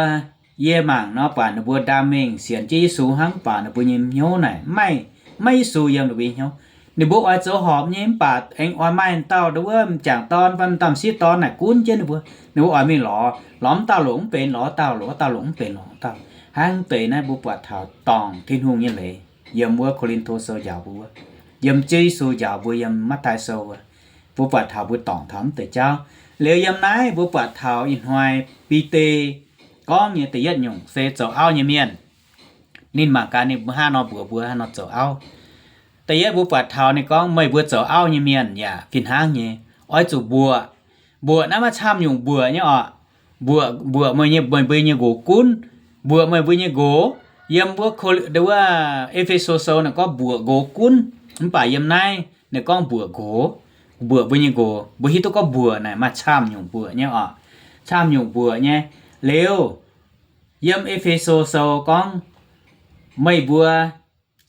yie mangc nor, buatc ninh mbuo ndaam mengh sienx jienv Yesu hnangv, mv baac ninh mbuo nyei hnyouv naaic mv maaih, mv maaih Yesu yiem ninh mbuo nyei hnyouv. Ninh mbuo oix zoux horpc nyei, mv baac aengx oix maaih dauh nduov wuov m'jangc dorn fai m'dauh m'sieqv dorn naaic gunv jienv ninh mbuo. Ninh mbuo oix mingh lorz, lorz mv dauh longc mv benx lorz dauh, lorz dauh longc mv benx lorz dauh. Hnangv deix naaiv mbuo buatc taux dorngc Tin-Hungh nyei leiz yiem wuov Ko^lin^to Sou njaaux mbuo wuov, yiem Ziouv Yesu njaaux mbuo yiem Matv^tai Sou wuov, mbuo buatc taux mbuo dorngc taux mv deix jauv. Liuz yiem naaiv mbuo buatc taux ih hnoi Bide gorngv nyei da'yietv nyungc se zoux auv nyei mienh. Ninh mangc gaax ninh mbuo hnangv nor mbuox mbuo hnangv nor zoux auv. Da'yietv mbuo buatc taux ninh gorngv, meih mbuo zoux auv nyei mienh yaac fih hnangv nyei, oix zuqc mbuoqc. Mbuoqc naaiv maaih camv nyungc mbuoqc nyei oc. Mbuoqc, mbuoqc meih nyei, meih mbuo nyei nqox gunv. Mbuoqc meih mbuo nyei nqox. Yiem wuov, wuov E^fe^so Sou naaic gorngv mbuoqc nqox gunv, mv baac yiem naaiv ninh gorngv mbuoqc nqox, mbuoqc mbuo nyei nqox. Mbuo hiuv duqv gorngv mbuoqc naaic maaih camv nyungc mbuoqc nyei oc. Camv nyungc mbuoqc nyei. Liuz, yiem E^fe^so Sou gorngv, meih mbuo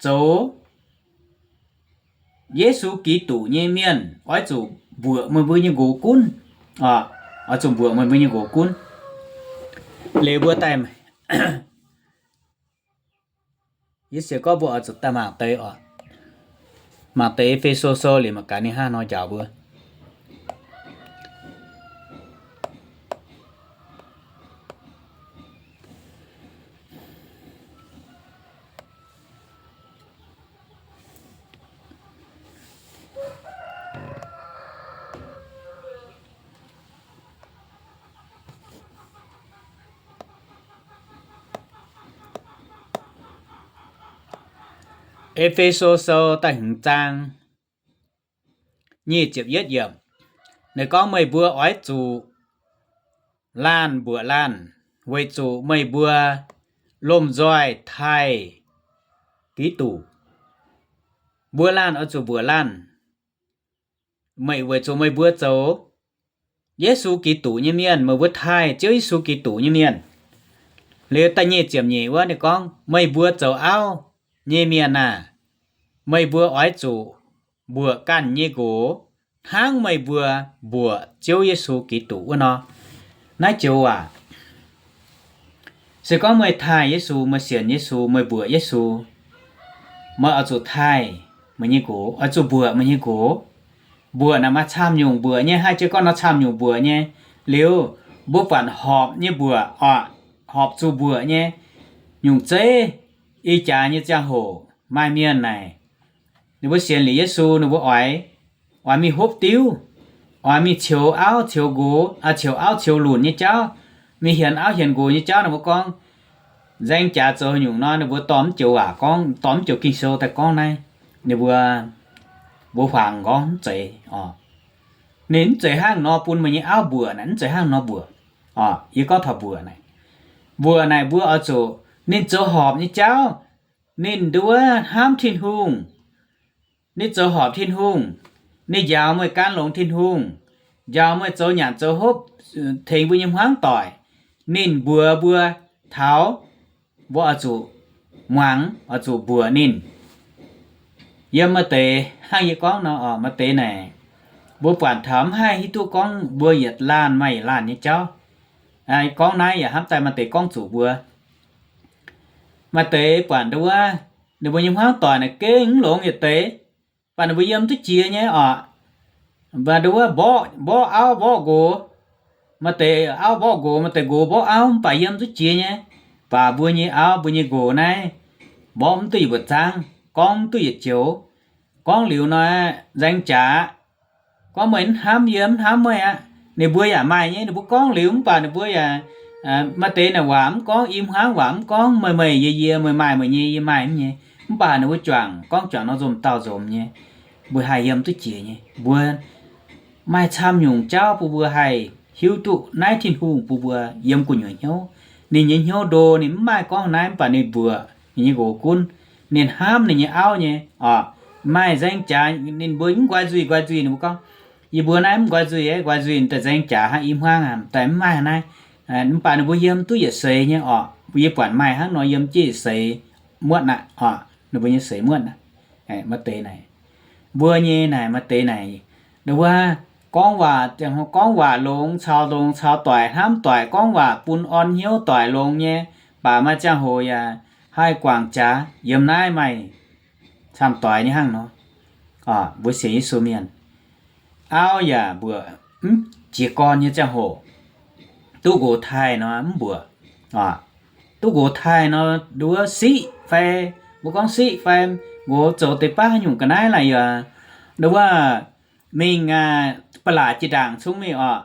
zoux Yesu Giduc nyei mienh oix zuqc mbuoqc meih mbuo nyei nqox gunv. Oix zuqc mbuoqc meih mbuo nyei nqox gunv. Liuz mbuo daaih, yie sienx gorngv mbuo oix zuqc daaih mangc deix oc. Mangc deix E^fe^so Sou liuz mangc gaax ninh hnangv nor njaaux mbuo. E^fe^so Sou da'hmz zaang nyic ziepc yietv yiemc, ninh gorngv, meih mbuo oix zuqc laanh mbuoqc laanh, weic zuqc meih mbuo lomh nzoih taaih Giduc. Mbuo laanh oix zuqc mbuoqc laanh, meih, weic zuqc meih mbuo zoux Yesu Giduc nyei mienh, meih mbuo taaih Ziouv Yesu Giduc nyei mienh. Liuz da'nyeic ziepc nyeic wuov ninh gorngv, meih mbuo zoux auv nyei mienh aah! Meih mbuo oix zuqc mbuoqc ganh nyei nqox hnangv meih mbuo mbuoqc Ziouv Yesu Giduc wuov nor. Naaiv joux waac se gorngv meih taaih Yesu, meih sienx Yesu, meih mbuoqc Yesu, meih oix zuqc taaih meih nyei nqox, oix zuqc mbuoqc meih nyei nqox. Mbuoqc naaic maaih camv nyungc mbuoqc nyei. Haaix jiex gorngv nor camv nyungc mbuoqc nyei? Liuz, mbuo buatc horpc nyei mbuoqc oc, horpc zuqc mbuoqc nyei. Nyungc zeiv ih jaax nyei ziangh hoc maaih mienh naaic, ninh mbuo sienx liuz Yesu, ninh mbuo oix, oix mingh hopv diuv, oix mingh ceux auv ceux nqox, ceux auv ceux lunc nyei jauv, mingh hienx auv hienx nqox nyei jauv. Ninh mbuo gorngv nzaeng jaax zoux nyungc nor, ninh mbuo dorh mv joux waac gorngv, dorh mv joux Ging-Sou daaih gorngv naaiv. Ninh mbuo, mbuo huaangx gorngv mv zeiz oc. Ninh mv zeiz hnangv nor bun meih nyei auv mbuoqc naaic, mv zeiz hnangv nor mbuoqc oc. Yie gorngv taux mbuoqc naaic, mbuoqc naaic mbuo oix zuqc ninh zoux horpc nyei jauv, ninh nduov hnamv Tin-Hungh, ninh zoux horpc Tin-Hungh, ninh njaaux meih gan longx Tin-Hungh, njaaux meih zoux nyanc zoux hopv, tengx mbuo nyei hmuangv doic. Ninh mbuox mbuo taux mbuo oix zuqc muangx, oix zuqc mbuoqc ninh. Yiem maaih deix hnangv yie gorngv nor oc, maaih deix naaic mbuo buatc taux mv haih hiuv duqv gorngv mbuo yietc laanh maaih yietc laanh nyei jauv. Gorngv naaiv yaac hnamv daaih maaih deix gorngv zuqc mbuo, maaih deix buatc nduov ninh mbuo nyei hmuangv doic naaic gengh mv longx yietc deix, baac ninh mbuo yiem duqv jiex nyei oc. Mv baac nduov mborqv, mborqv auv mborqv nqox, maaih deix auv mborqv nqox, maaih deix nqox mborqv auv, mv baac yiem duqv jiex nyei. Baac mbuo nyei auv mbuo nyei nqox naaiv mborqv mv duqv yietc mbuoqc zaangv, gorngv mv duqv yietc joux. Gorngv liuz nor, nzaeng jaax, gorngv meih mv hnamv yie, mv hnamv meih aqv. Ninh mbuo yaac maaih nyei, ninh mbuo gorngv liuz mv baac ninh mbuo yaac, maaih deix naaic waac mv gorngv, i hmuangv waac mv gorngv, meih meih yie yie, meih maaih meih nyei, yie maaih mv nyei. Mv baac ninh mbuo juangc gorngv juangc nor nzomz dauh nzomz nyei, mbuo haih yiem duqv jiex nyei. Mbuo maaih camv nyungc jauv bun mbuo haih hiuv duqv naaiv Tin-Hungh bun mbuo yiem gu'nyuoz hnyouv. Ninh nyei hnyouv ndo, ninh mv maaih gorngv naaiv, mv baac ninh mbuoqc ninh nyei nqox gunv, ninh hnamv ninh nyei auv nyei oc. Maaih nzaeng jaax ninh mbuo mv nqoi nzuih, nqoi nzuih ninh mbuo gorngv, yie mbuo naaiv mv nqoi nzuih, nqoi nzuih daaih nzaeng jaax hnangv i hmuangv aqv, daaih mv maaih naaiv. Mv baac ninh mbuo yiem duqv yietc seix nyei oc, yie buatc maaih hnangv nor yiem jienv yietc seix muotv aqv oc, ninh mbuo nyei seix muotv aqv. Maaih deix naaic, mbuo nyei naaic maaih deix naaic, wuov, gorngv waac, gorngv waac longx caux longx caux doic hnamv doic, gorngv waac bun orn hnyouv doic longx nyei, baac maaih ziangh hoc yaac haih guangc jaax. Yiem naaiv maaih camv doix nyei hnangv nor. Mbuo sienx Yesu mienh, auv yaac mbuoqc mv jiez gorn nyei ziangh hoc, duqv nqox taaih nor mv mbuoqc. Duqv nqox taaih nor, nduov siqv fai, mbuo gorngv siqv fai, nqox zoux deix baav haaix nyungc ga'naaiv laaix yaac, nduov, mingh ba'laqc jiex ndaangc cong-mengh oc,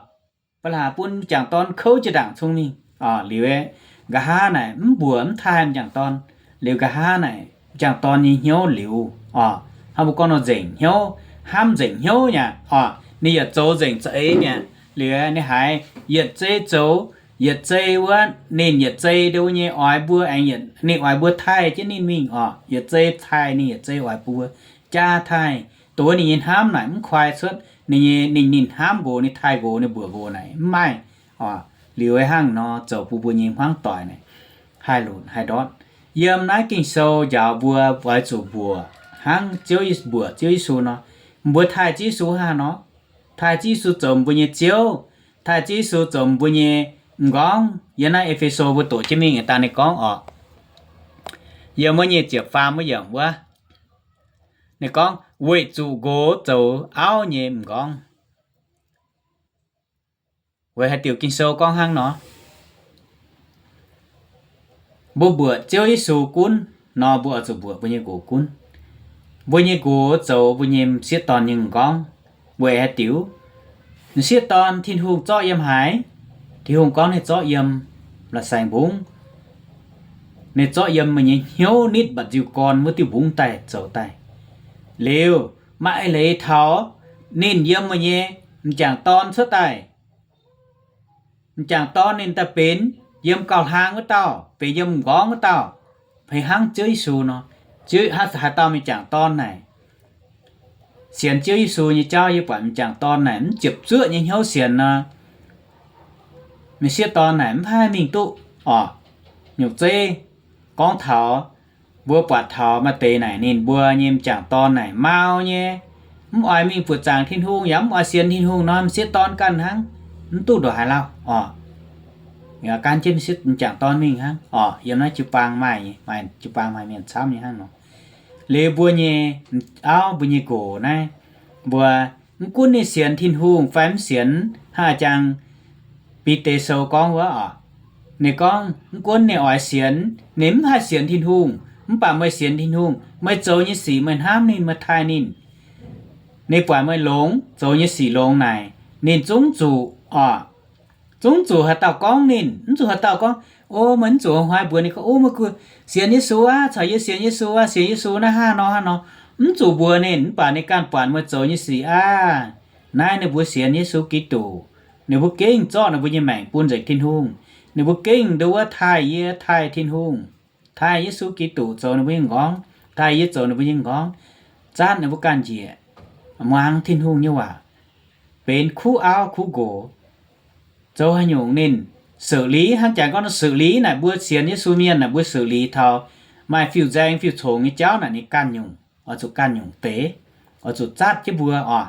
ba'laqc bun m'jangc dorn kouv jiex ndaangc cong-mengh oc. Liuz nqa'haav naaic mv mbuoqc mv taaih m'jangc dorn. Liuz nqa'haav naaic m'jangc dorn nyei hnyouv liuz oc, hnangv mbuo gorngv nor nzengc hnyouv, hnamv nzengc hnyouv yaac oc, ninh yaac zoux nzengc za'eix mi'aqv. Liuz ninh haiz yietc zei zoux, yietc zei wuov, ninh yietc zei ndo nyei oix mbuo aengx, ninh oix mbuo taaih jienv ninh mingh oc, yietc zei taaih ninh yietc zei oix mbuo jaa taaih. Dongh wuov ninh nyei hnamv naaic mv kuaai cuotv ninh nyei, ninh, ninh hnamv nqox, ninh taaih nqox, ninh mbuoqc nqox naaic mv maaih oc. Liuz hnangv nor zoux bun mbuo nyei hmuangv doic naaic haih lunc haih ndortv. Yiem naaiv Ging-Sou njaaux mbuo oix zuqc mbuoqc hnangv Ziouv, mbuoqc Ziouv Yesu nor. Mbuo taaih Ziouv Yesu hnangv nor, taaih Ziouv Yesu zoux mbuo nyei Ziouv, taaih Ziouv Yesu zoux mbuo nyei m'nqorngv. Yiem naaiv E^fe^so mbuo doqc jienv mingh dangh ninh gorngv oc, yiem wuov nyei ziepc faam wuov yiemc wuov, ninh gorngv, weic zuqc nqox zoux auv nyei m'nqorngv. Weic haaix diuc Ging-Sou gorngv hnangv nor? Mbuo mbuoqc Ziouv Yesu gunv nor, mbuo oix zuqc mbuoqc mbuo nyei nqox gunv. Mbuo nyei nqox zoux mbuo nyei m'sieqv dorn nyei m'nqorngv. Weic haaix diuc? M'sieqv dorn Tin-Hungh zorqv yiem haaix? Tin-Hungh gorngv ninh zorqv yiem la'saeng mbungv. Ninh zorqv yiem meih nyei hnyouv nitv mba'nziu gorn wuov diuh mbungv daaih zoux daaih. Liuz maaih eix leiz taux ninh yiem meih nyei m'jangc dorn cuotv daaih. M'jangc dorn ninh daaih benx yiem gauh hlang wuov dauh, benx yiem m'nqorngv wuov dauh, benx hnangv Ziouv Yesu nor. Ziouv, haaix dauh m'jangc dorn naaic sienx Ziouv Yesu nyei jauv, yie buatc m'jangc dorn naaic mv ziepc zuoqv nyei hnyouv sienx nor, m'sieqv dorn naaic mv haih mingh duqv oc. Nyungc zeiv gorngv taux, mbuo buatc taux maaih deix naaic ninh mbuo nyei m'jangc dorn naaic mau nyei, mv oix mingh buoqc zaangc Tin-Hungh yaac mv oix sienx Tin-Hungh nor, m'sieqv dorn ganh hnangv, mv duqv ndongc haaix lauh oc. Gan jienv m'sieqv m'jangc dorn mingh hnangv oc. Yiem naaiv jiu-baang maaih, maaih jiu-baang maaih mienh camv nyei hnangv nor. Liuz mbuo nyei auv, mbuo nyei nqox naaiv, mbuo mv gunv ninh sienx Tin-Hungh fai mv sienx, hnangv a'jang Bide Sou gorngv wuov oc, ninh gorngv mv gunv ninh oix sienx, ninh mv haih sienx Tin-Hungh, mv baac meih sienx Tin-Hungh, meih zoux nyei sic meih hnamv ninh, meih taaih ninh, ninh buatc meih longx, zoux nyei sic longx naaic, ninh zungv zuqc oc, zungv zuqc haaix dauh gorngv ninh, mv zuqc haaix dauh gorngv, o, meih mv zuqc hnoi mbuox ninh gorngv, o, meih sienx Yesu aqv, caux yie sienx Yesu aqv, sienx Yesu naaiv hnangv nor hnangv nor. Mv zuqc mbuox ninh, mv baac ninh ganh buatc meih zoux nyei sic aqv. Naaiv ninh mbuo sienx Yesu Giduc, ninh mbuo gengh zorqv ninh mbuo nyei maengc bun nzengc Tin-Hungh. Ninh mbuo gengh nduov taaih yie, taaih Tin-Hungh, taaih Yesu Giduc zoux ninh mbuo nyei m'nqorngv, taaih yie zoux ninh mbuo nyei m'nqorngv, zatv ninh mbuo ganh njiec, muangx Tin-Hungh nyei waac, benx kuv auv kuv nqox. Zoux haaix nyungc ninh xử理, hnangv jaax gorngv xử理 naaic, mbuo sienx Yesu mienh naaic mbuo xử理 taux maaih fiuv-nzaeng fiuv-congx nyei jauv naaic ninh ganh nyungc, oix zuqc ganh nyungc deix, oix zuqc zatv jienv mbuo oc.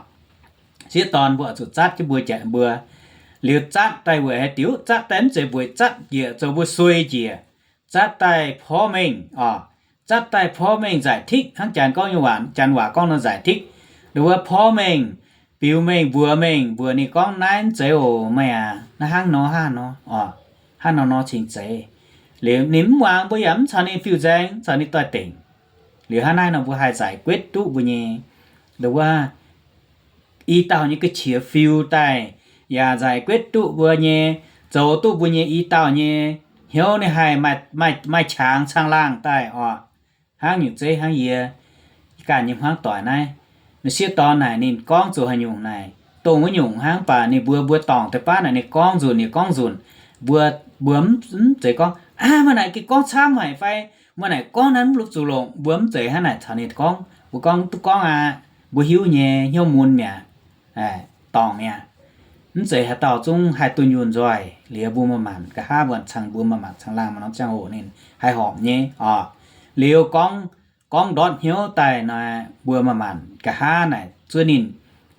Sieqv dorn mbuo oix zuqc zatv jienv mbuo, mbuo liuz zatv daaih weic haaix diuc? Zatv daaih mv zeiz mbuoqc zatv njiec zoux mbuo suei njiec. Zatv daaih porv mengh oc. Zatv daaih porv mengh giải thích, hnangv janx gorngv nyei waac, janx waac gorngv nor giải thích. Nduov porv mengh, biux mengh, mbuox mengh, mbuox ninh gorngv naaiv mv zeiz oc, meih aac, naaiv hnangv nor hnangv nor oc, hnangv nor nor cingx zeiz. Liuz ninh mv muangx, mbuo yaac mv caux ninh fiuv-nzaeng, mv caux ninh doix-dengc. Liuz hnangv naaiv nor mbuo haih giải quyết duqv mbuo nyei, nduov, i dauh nyei ga'qiex fiu daaih, yaac giải quyết duqv mbuo nyei, zoux duqv mbuo nyei i dauh nyei hnyouv ninh haih maaih, maaih qangx caangh laangh daaih oc. Hnangv nyungc zeiv hnangv yie ganh nyei hmuangv doic naaiv, m'sieqv dorn naaic ninh gorngv zuqc haaix nyungc naaic, dongh wuov nyungc hnangv, mv baac ninh mbuo, mbuo dorngc deix baav naaic ninh gorngv nzunc, ninh gorngv nzunc. mbuo, mbuo mv zeiz gorngv, Aav, meih naaic gengh gorngv camv haic fai meih naaic gorngv naaiv mv longc zuqc longc. Mbuo mv zeiz hnangv naaic caux ninh gorngv. Mbuo gorngv duqv gorngv aqv, mbuo hiuv nyei, hnyouv mun mi'aqv, dorngc mi'aqv. Mv zeiz haaix dauh zungv haih dunh yunh nzoih. Liuz mbuo maaih maanc nqa'haav mbuo cang, mbuo maaih maanc caangh laangh maaih norm ziangh hoc ninh haih horpc nyei oc. Liuz gorngv, gorngv ndortv hnyouv daaih nor, mbuo maaih maanc nqa'haav naaic zuov ninh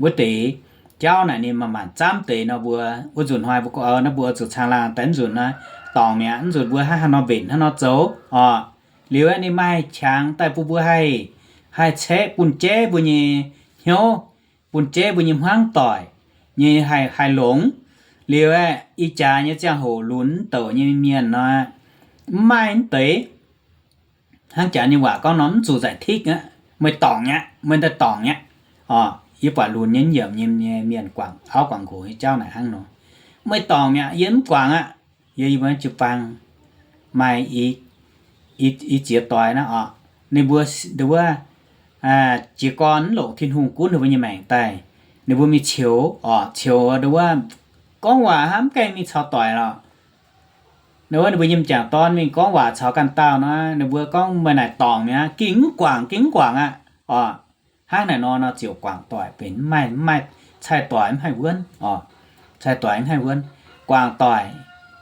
wuov deix jauv naaic ninh maaih maanc zaamv deix nor, mbuo wuov nzunc hnoi mbuo gorngv, Naaiv mbuo oix zuqc caangh laangh daaih, mv nzunc naaiv dorngc mi'aqv, mv nzunc mbuo hnangv haaix nor mbenc hnangv nor zoux oc. Liuz aeqv, ninh maaih qangx daaih bun mbuo haih, haih caeqv bun jaiv mbuo nyei hnyouv, bun jaiv mbuo nyei hmuangv doic nyei haih, haih longx. Liuz aeqv, ih jaax nyei ziangh hoc lunx douc nyei mienh nor, mv maaih mv deix. Hnangv jaax nyei waac gorngv nor, mv zuqc nzaic tikv aqv, meih dorngc mi'aqv, meih daaih dorngc mi'aqv oc. Yie buatc lunx nyei yiemc nyei mienh guangc auv guangc nqox nyei jauv naaic hnangv nor, Meih dorngc mi'aqv, yie mv guangc aqv. Yie, yie mbuo jiu-baang maaih i, i ziex doix naaiv oc, ninh mbuo, wuov, jiez gorn mv longc Tin-Hungh gunv ninh mbuo nyei maengc daaih, ninh mbuo mingh ceux oc, ceux wuov, gorngv waac hnangv mv gaengh mingh caux doic lorqc. Ninh wuov ninh mbuo nyei m'jangc dorn mingh gorngv waac caux ganh dauh nor, ninh mbuo gorngv, Meih naaic dorngc mi'aqv, gengh mv guangc, gengh mv guangc aqv oc. Hnangv naaic nor, nor ziouc guangc doic benx mv maaih, mv maaih, caih doic mv haih wuonv oc. Caih doic mv haih wuonv. Guangc doic,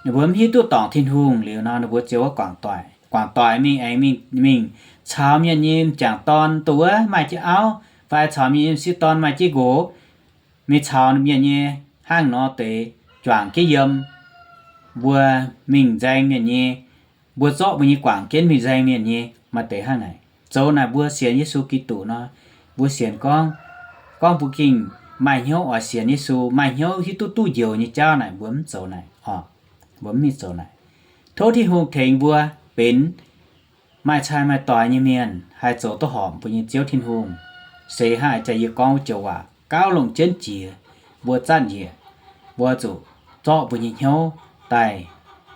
ninh mbuo mv hiuv duqv dorngc Tin-Hungh liuz nor, ninh mbuo ziouc wuov guangc doic. Guangc doic mingh aengx mingh, mingh caux mienh nyei m'jangc dorn dongh wuov maaih jienv auv, fai caux mienh nyei m'sieqv dorn maaih jienv nqox, mingh caux mienh nyei hnangv nor deix juangc jienv yiem. Mbuo mingh nzaeng mienh nyei, mbuo zorqv mbuo nyei guangc jienv mingh nzaeng mienh nyei, maaih deix hnangv naaic. Zoux naaic mbuo sienx Yesu Giduc nor, mbuo sienx gorngv, gorngv mbuo gengh maaih hnyouv oix sienx Yesu, maaih hnyouv hiuv duqv duqv njoux nyei jauv naaic, mbuo mv zoux naaic oc. Mbuo mv mingh zoux naaic. Tov Tin-Hungh tengx mbuo benx maaih cai maaih doix nyei mienh, haih zoux duqv horpc mbuo nyei Ziouv Tin-Hungh. Se hnangv a'jang yie gorngv wuov joux waac, gauh longc jienv jiex, mbuo zatv njiec, mbuo zuqc zorqv mbuo nyei hnyouv daaih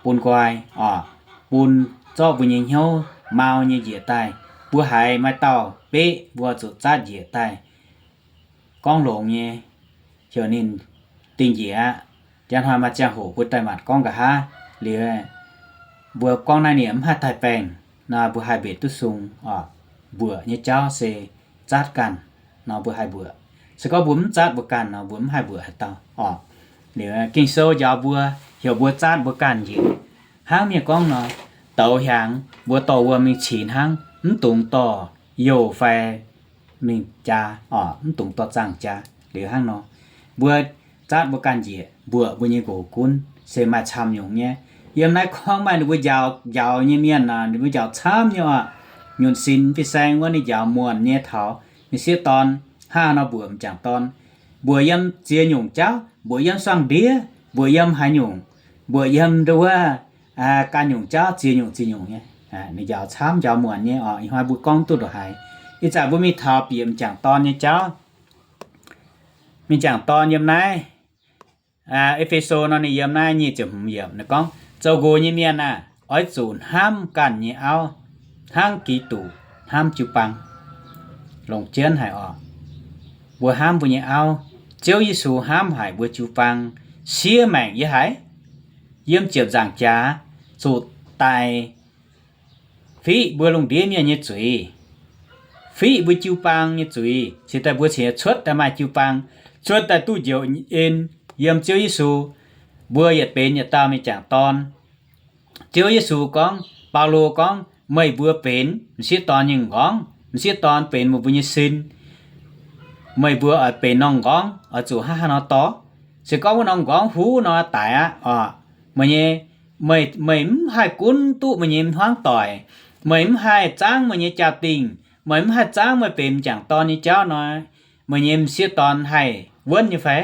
bun nqoi oc, bun, zorqv mbuo nyei hnyouv mau nyei njiec daaih. Mbuo haiz maaih dauh beqv, mbuo zuqc zatv njiec daaih gorngv longx nyei, heuc ninh dingh njiec aqv. Njang hnoi maaih ziangh hoc mbuo daaih maanc gorngv nqa'haav. Liuz mbuo gorngv naaiv ninh mv haih daaih baengh nor, mbuo haih mbenc duqv sung oc. Mbuoqc nyei jauv se zatv ganh nor mbuo haih mbuoqc. Se gorngv mbuo mv zatv mbuo ganh nor, mbuo mv haih mbuoqc haaix dauh oc. Liuz Ging-Sou njaaux mbuo, heuc mbuo zatv mbuo ganh njiec. Hnangv mienh gorngv nor, douz hiaangx mbuo dorh wuom mingh cingx hnangv, mv dungx dorh youh fai mingh jaa oc, mv dungx dorh zaangh jaa. Liuz hnangv nor, mbuo zatv mbuo ganh njiec mbuoqc mbuo nyei nqox gunv se maaih camv nyungc nyei. Yiem naaiv gorngv maaih ninh mbuo njaaux, njaaux nyei mienh, ninh mbuo njaaux camv nyei oc. Nyunc sin fin-saeng wuov ninh njaaux muonc nyei taux m'sieqv dorn hnangv nor mbuoqc m'jangc dorn, mbuoqc yiem ziex nyungc jauv, mbuoqc yiem suangx ndiev, mbuoqc yiem haaix nyungc, mbuoqc yiem nduov wuov ganh nyungc jauv, ziex nyungc ziex nyungc nyei. Ninh njaaux camv, njaaux muonc nyei oc. Ih hnoi mbuo gorngv duqv ndongc haaix, ih zanc mbuo mingh taux bieqc m'jangc dorn nyei jauv. M'jangc dorn yiem naaiv E^fe^so nor, ninh yiem naaiv nyic ziepc hmz yiemc, ninh gorngv, Zoux nqox nyei mienh aah! Oix zuqc hnamv ganh nyei auv hnangv Giduc hnamv jiu-baang. Longc jienv haic oc. Mbuo hnamv mbuo nyei auv, Ziouv Yesu hnamv haic mbuo jiu-baang, siev maengc yiem haaix? Yiem ziepc nzaangc jaax zuqc daic fiqv mbuo lungh ndiev mienh nyei zuiz, fiqv mbuo jiu-baang nyei zuiz, cingx daaih mbuo cingx cuotv daaih maaih jiu-baang, cuotv daaih duqv njoux en yiem Ziouv Yesu. Mbuo yietc benx yietc dauh m'jangc dorn. Ziouv Yesu gorngv, Baulo gorngv, meih mbuo benx m'sieqv dorn nyei m'nqorngv. M'sieqv dorn benx meih mbuo nyei sin. Meih mbuo oix benx norm m'nqorngv, oix zuqc hnangv haaix nor dorh? Se gorngv wuov norm m'nqorngv huv nor, daic aqv oc. Meih nyei, meih, meih mv haih gunv duqv meih nyei hmuangv doic. Meih mv haih zaangv meih nyei jaa-dingh. Meih mv haih zaangv meih benx m'jangc dorn nyei jauv nor, meih nyei m'sieqv dorn haih wuonv nyei fai?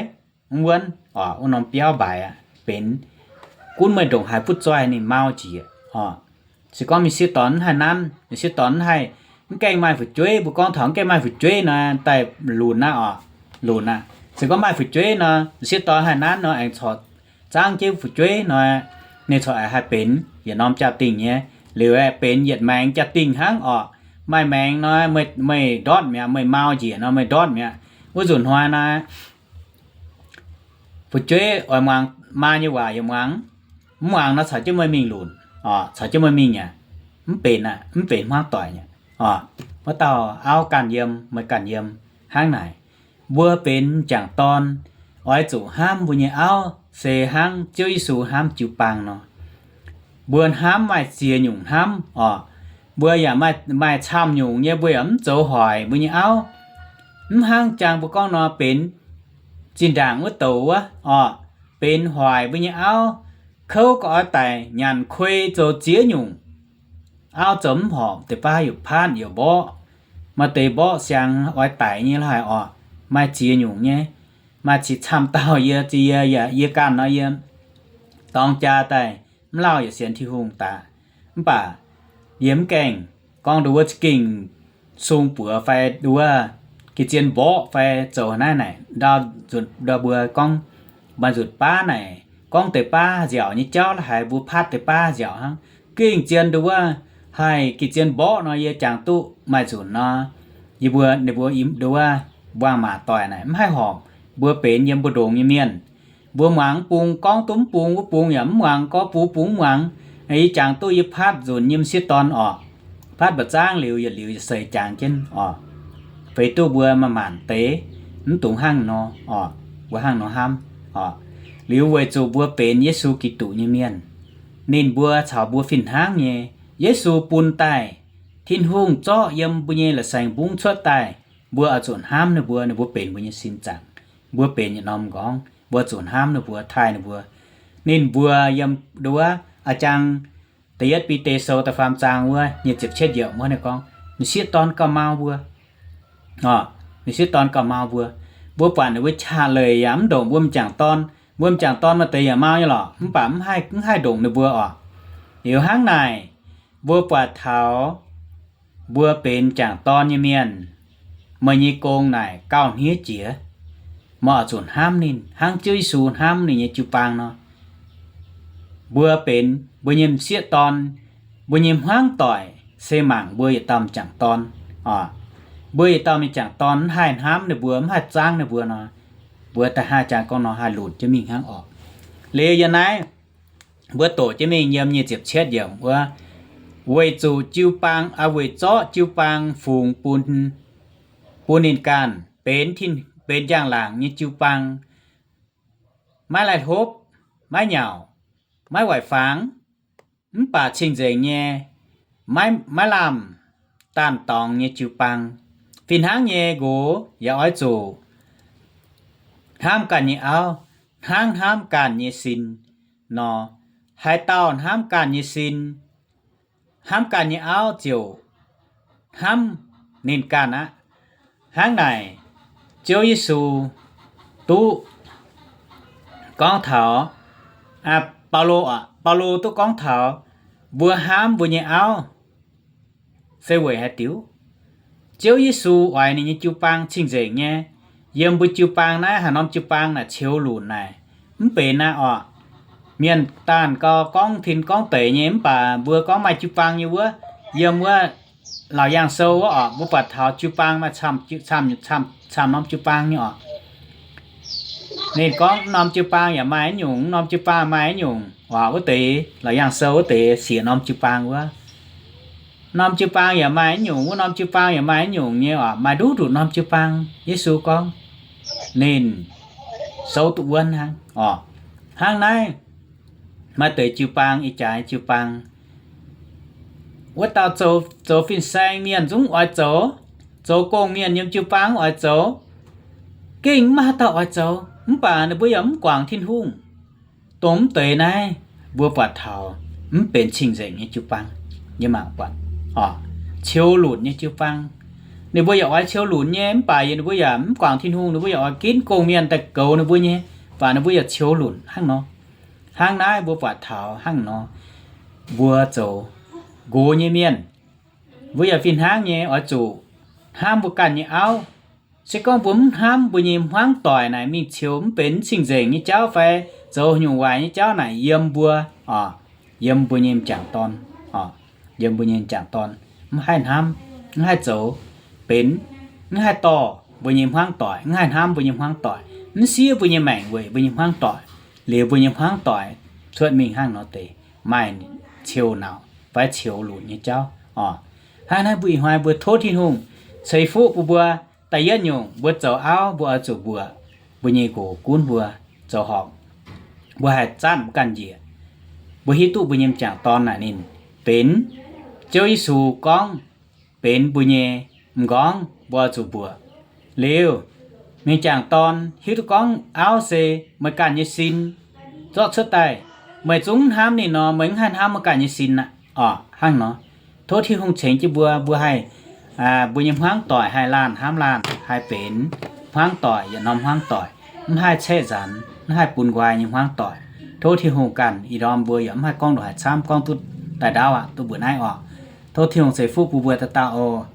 Mv wuonv oc. Wuov norm biauv mbaaix aqv, benx gunv meih ndongc haaix butv zoih ninh mau njiec oc. Se gorngv m'sieqv dorn mv haih nanv, m'sieqv dorn mv haih, mv gaengh maaih fu'jueiv, mbuo gorngv taux mv gaengh maaih fu'jueiv nor, daaih lunc aqv oc. Lunc aqv. Se gorngv maaih fu'jueiv nor, m'sieqv dorn haih nanv nor, aengx corc zaangv jienv fu'jueiv nor, ninh corc aengx haih benx yietc norm jaa-dingh nyei. Liuz aeqv, benx yietc maengx jaa-dingh hnangv oc. Maaih maengx nor, meih, meih ndortv mi'aqv, meih mau njiec nor, meih ndortv mi'aqv. Wuov nzunc hnoi nor, fu'jueiv oix muangx maa nyei waac yaac muangx, mv muangx nor caux jienv meih mingh lunc, oc, caux jienv meih mingh aqv. Mv benx aqv, mv benx hmuangv doic aqv. Oc, wuov dauh auv ganh yiem, meih ganh yiem hnangv naaic. Mbuo benx m'jangc dorn, oix zuqc hnamv mbuo nyei auv se hnangv Ziouv Yesu hnamv jiu-baang nor. Mbuo hnamv maaih ziex nyungc hnamv oc. Mbuo yaac maaih, maaih camv nyungc nyei, mbuo yaac mv zoux hoic mbuo nyei auv. Mv hnangv jangx mbuo gorngv nor benx zinh ndaangc wuov douc wuov oc, benx hoic mbuo nyei auv, kouv gauh oix daic, nyanc kuei zoux ziex nyungc. Auv zoux mv horpc, deix baav yaac paatv yaac mborqv. Maaih deix mborqv siang oix daic nyei lorh haic oc. Maaih ziex nyungc nyei. Maaih cingx camv dauh yie, yie, yie ganh nor yie dorng jaa daaih, mv lauh yaac sienx Tin-Hungh daaih. Mv baac yie mv gaengh gorngv nduov wuov za'gengh sung buoz fai nduov geh zien mborqv fai zoux naaiv naaic ndau nzunc ndau mbuo gorngv maaih nzunc baav naaic gorngv deix baav nziaauc nyei jauv la'haiz mbuo paatv deix baav nziaauc hnangv. Gengh zien nduov wuov haih geh zien mborqv nor yie jangx duqv maaih nzunc nor, yie mbuo ninh mbuo nduov wuov mbuangz-maac doic naaic mv haih horpc. Mbuo benx yiem mbu'ndongx nyei mienh, mbuo muangx mv bung gorngv duqv mv bung, wuov bung yaac mv muangx gorngv, bung bung mv muangx. Yie jangx duqv yie paatv nzunc nyei m'sieqv dorn oc, paatv mba'zangv liuz yietc liuz yietc seix jangx jienv oc. Feix duqv mbuo maaih maanc deix mv dungx hnangv nor oc, mbuo hnangv nor hnamv oc. Liuz weic zuqc mbuo benx Yesu Giduc nyei mienh, ninh mbuo caux mbuo fih hnangv nyei. Yesu bun daaih, Tin-Hungh zorqv yiem mbuo nyei la'saengx mbungv cuotv daaih, mbuo oix zuqc hnamv ninh mbuo, ninh mbuo benx mbuo nyei sin zaangc, mbuo benx yietc norm m'nqorngv, mbuo zuqc hnamv ninh mbuo, taaih ninh mbuo. Ninh mbuo yiem nduov a'jang da'yietv Bide Sou da'faam zaang wuov nyic ziepc cietv yiemc wuov ninh gorngv, m'sieqv dorn gauh mau mbuo, m'sieqv dorn gauh mau mbuo. Mbuo buatc ninh mbuo qaqv leiz yaac mv ndongc mbuo m'jangc dorn. Mbuo m'jangc dorn maaih deix yaac mau nyei lorqc, mv baac mv haih, mv haih ndongc ninh mbuo oc. Liuz hnangv naaic, mbuo buatc taux mbuo benx m'jangc dorn nyei mienh, meih nyei gong naaic gauh hniev jiex. Meih oix zuqc hnamv ninh hnangv Ziouv Yesu hnamv ninh nyei jiu-baang nor. Mbuo benx mbuo nyei m'sieqv dorn, mbuo nyei hmuangv doic se mangc mbuo yietc dauh m'jangc dorn. Mbuo yietc dauh m'jangc dorn mv haih hnamv ninh mbuo, mv haih zaangv ninh mbuo nor, mbuo da'haav jangx gorngv nor haih lunc jienv mingh hnangv orqc. Liuz yiem naaiv mbuo doqc jienv mingh yiem nyic ziepc cietv yiemc wuov, weic zuqc jiu-baang, weic zorqv jiu-baang fungx bun, bun ninh ganh benx, benx njang-laangc nyei jiu-baang, maiv laih hlopv, maiv nyauc, maiv waaic fangx, mv baac cing-nzengc nyei, maiv, maiv lamh daanh dorngx nyei jiu-baang. Fih hnangv nyei, nqox yaac oix zuqc hnamv ganh nyei auv hnangv hnamv ganh nyei sin nor. Haaix dauh hnamv ganh nyei sin, hnamv ganh nyei auv ziouc hnamv ninh ganh aqv. Hnangv naaic, Ziouv Yesu duqv gorngv taux, Baulo, Baulo duqv gorngv taux mbuo hnamv mbuo nyei auv se weic haaix diuc? Ziouv Yesu oix ninh nyei jiu-baang cing-nzengc nyei. Yiem mbuo jiu-baang naaiv haaix norm jiu-baang naaic ceux lunc naaic mv benx naaiv orqc. Mienh daanh gau gorngv tin gorngv deic nyei, mv baac mbuo gorngv maaih jiu-baang nyei wuov, yiem wuov Laauc Yaangh Sou wuov orqc, mbuo buatc taux jiu-baang maaih camv, camv norm jiu-baang nyei orqc. Ninh gorngv mv norm jiu-baang yaac maaih nyungc, mv norm jiu-baang maaih nyungc orqc. Wuov deix Laauc Yaangh Sou wuov deix siec norm jiu-baang wuov, norm jiu-baang yaac maaih nyungc, wuov norm jiu-baang yaac maaih nyungc nyei orqc. Maaih nduqc nduqc norm jiu-baang. Yesu gorngv ninh souv duqv wuonv hnangv orqc. Hnangv naaiv, maaih deix jiu-baang, ih jaax jiu-baang, wuov dauh zoux fin-saeng mienh zungv oix zoux, zoux gong-mienh yiem jiu-baang oix zoux, gengh mv maaih haaix dauh oix zoux, mv baac ninh mbuo yaac mv guangc Tin-Hungh. Dongh mv deix naaiv mbuo buatc taux mv benx cing-nzengc nyei jiu-baang nyei mangc buatc, ceux lunc nyei jiu-baang. Ninh mbuo yaac oix ceux lunc nyei, mv baac ninh mbuo yaac mv guangc Tin-Hungh, ninh mbuo yaac oix ginv gong-mienh daaih goux ninh mbuo nyei, baac ninh mbuo yaac ceux lunc hnangv nor. Hnangv naaiv mbuo buatc taux hnangv nor, mbuo zoux nqox nyei mienh, mbuo yaac fih hnangv nyei oix zuqc hnamv mbuo ganh nyei auv. Se gorngv mbuo mv hnamv mbuo nyei hmuangv doic naaic mingh ceux mv benx cing-nzengc nyei jauv fai zoux nyungc waaic nyei jauv naaic yiem mbuo, yiem mbuo nyei m'jangc dorn, yiem mbuo nyei m'jangc dorn mv haih hnamv, mv haih zoux benx, mv haih dorh mbuo nyei hmuangv doic, mv haih hnamv mbuo nyei hmuangv doic, mv siev mbuo nyei maengc weic mbuo nyei hmuangv doic, liuz mbuo nyei hmuangv doic cuotv mingh hnangv nor deix maaih ciouv nauc fai ciouv lunc nyei jauv oc. Hnangv naaiv mbuo ih hnoi mbuo tov Tin-Hungh ceix fuqv bun mbuo. Da'yietv nyungc, mbuo zoux auv mbuo oix zuqc mbuoqc mbuo nyei nqox gunv mbuo zoux horpc, mbuo haih zanc ganh njiec. Mbuo hiuv duqv mbuo nyei m'jangc dorn naaic ninh benx Ziouv Yesu gorngv benx mbuo nyei m'nqorngv, mbuo oix zuqc mbuoqc. Liuz, m'jangc dorn hiuv duqv gorngv auv se meih ganh nyei sin, zorqv cuotv daaih meih zungv hnamv ninh nor, meih mv haih hnamv meih ganh nyei sin aqv oc. Hnangv nor, tov Tin-Hungh ceix jienv mbuo, mbuo haih mbuo nyei hmuangv doic haih laanh hnamv laanh, haih benx hmuangv doic yietc norm hmuangv doic, mv haih caeqv nzanx, mv haih bun nqoi nyei hmuangv doic. Tov Tin-Hungh ganh ih ndorm mbuo yaac mv haih gorngv ndongc haaix camv, gorngv duqv daaih ndaauv aqv, duqv mbuoqc naaiv oc. Tov Tin-Hungh ceix fuqv bun mbuo dauh dauh oc.